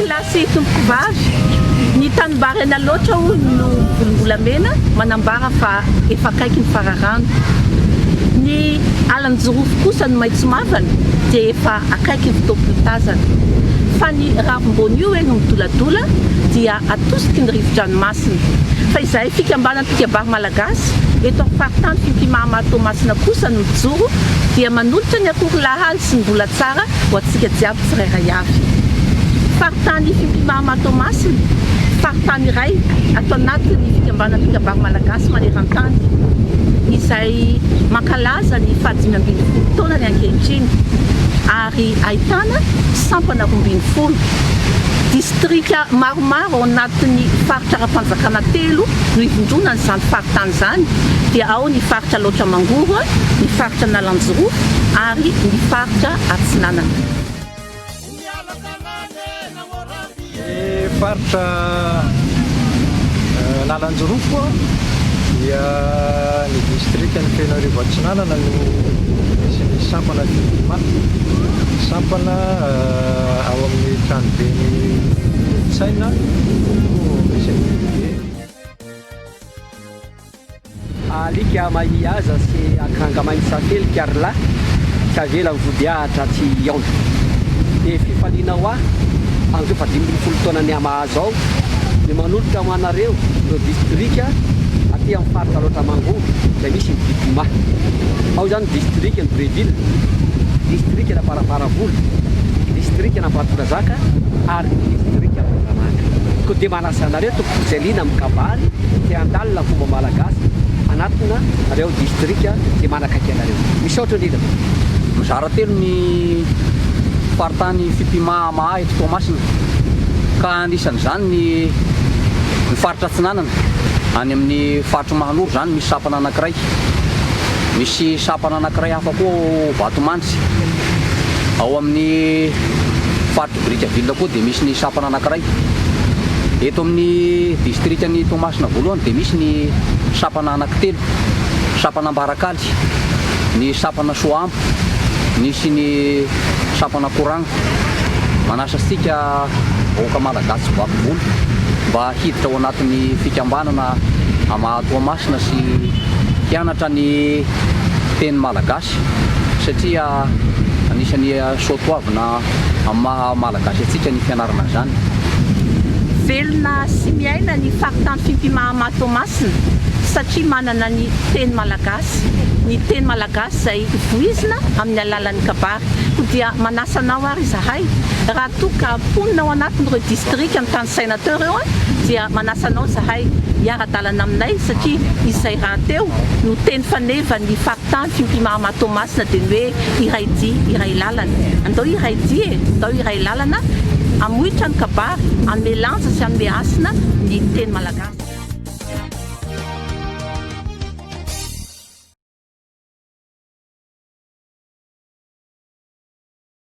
Tompokolahy sy tompokovavy, ny tanimbary any Alaotra hono no volombolamena manambara fa efa akaiky ny fararano. Ny alanjirofo kosa no maitso mavana dia efa akaiky ny fotoam-piotazana. Fa ny ravim-boanio e no midoladola dia atosiky ny rivo-dranomasina. Fa izahay fikambanan'ny mpikabary malagasy eto amin'ny faritany Fimpimahamaha Toamasina kosa no mijoro dia manolotra ny akory lahaly sy ny mbola tsara ho antsika jiaby tsirairay avy. Faritany Fimpimahamaha Toamasina, faritany iray ato anatin'ny fikambanan'ny mpikabary malagasy maneran-tany izay mankalaza ny faha-15 taonany ankehitriny ary ahitana sampana 12. Distrika maromaro ao anatin'ny faritra ara-panjakana telo no ivondronan'izany faritany izany dia ao ny faritra Alaotra Mangoro, ny faritra Analanjirofo ary ny faritra Atsinanana. Ny faritra Analanjirofo dia ny distrikan'i Fenoarivo Atsinanana no misy ny sampana Fimpima, sampana ao amin'ny tranoben'ny kolontsaina no misy ny foibe. Alika mahiaza sy akanga mainty safelika ry lahy tsy avela ny vodiahatra tsy hihaona. Dia fifaliana ho ahy amin'izao faha-15 taonan'ny Amaha izao ny manolotra ho anareo ireo distrika aty amin'ny faritra Alaotra Mangoro izay misy ny Dipima. Ao izany ny distrikan'i Breville, distrikan'Amparafaravola, distrikan'Ambatondrazaka ary ny distrikan'Ambohimanamanga. Koa dia manasa anareo tompoko izay liana amin'ny kabary te handalina ny fomba malagasy hanatona ireo distrika izay manakaiky anareo. Misaotra indrindra tompoko. Mizara telo ny faritany Fipima Maha eto Toamasina ka anisan'izany ny ny faritra Atsinanana, any amin'ny faritr'i Mahanoro izany misy sampana anankiray, misy sampana anankiray hafa koa ao Vatomandry, ao amin'ny faritr'i Brickaville koa dia misy ny sampana anankiray. Eto amin'ny distrikan'i Toamasina voalohany dia misy ny sampana anankitelo, sampana Ambarakaly, ny sampana Soahambo, nisy ny sampana Koragna. Manasa antsika vahoaka malagasy tsy vaky volo mba hiditra ao anatin'ny fikambanana Amaha Toamasina sy hianatra ny teny malagasy satria anisan'ny soatoavina amin'ny maha malagasy antsika ny fianarana an'izany. Velona sy miaina ny faritany Fimpimahamaha Toamasina satria manana ny teny malagasy, ny teny malagasy izay voizina amin'ny alalan'ny kabary. Koa dia manasa anao ary izahay, raha toa ka mponina ao anatin'ireo distrika notanisaina teo ireo dia manasa anao izahay hiara-dalana aminay satria izay rahateo no teny fanevan'ny faritany Fimpimahamaha Toamasina dia ny hoe Iray dia iray lalana. Andao hiray dia e! Andao hiray lalana hamohitra ny kabary, hanome lanja sy hanome hasina ny teny malagasy.